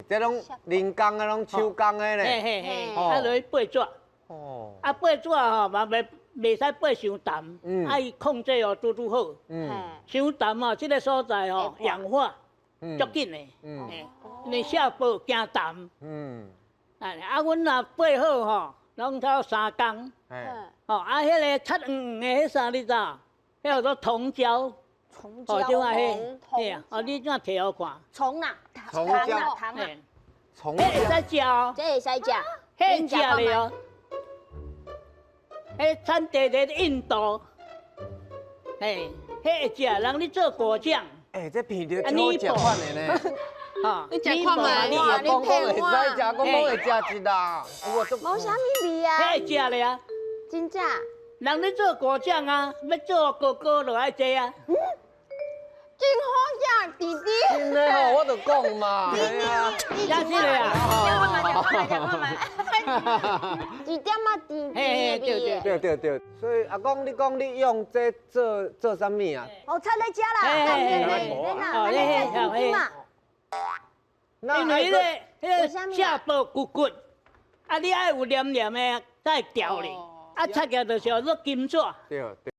這攏人工的，攏手工的嘿咧。嘿嘿，哦啊落去掰紙，啊掰紙吼嘛袂袂使掰傷澹，愛控制哦拄拄好。傷澹哦，這个所在吼氧化足緊的，因為下薄驚澹。啊，阮若掰好吼，攏頭3工。哦，啊，彼个漆黃黃的彼啥你知？彼叫做蟲膠。蟲膠。哦，就啊，彼，對啊，哦，你怎摕予看？蟲啊，蟲膠，糖啊，蟲。彼會使食哦。這會使食。彼會食咧哦。彼產地佇印度。嘿，彼會食，人咧做果醬。欸，這片著超食款的呢。哈，你食看覓？你講講會使食，講講會食一啦。無啥物味啊。彼會食咧啊。真正。人咧做果醬啊，欲做糕糕就愛這啊。真好食，弟弟。真的吼，我就講嘛。弟弟，食這个啊。一點仔甜甜的味。對對對，所以阿公，你講你用這做做啥物啊？哦，插咧食啦，免啦，咱咧食嘛。因為彼个下薄骨骨，啊，你愛有黏黏的才會掉咧，啊，擦起來就是叫做金紙。對對。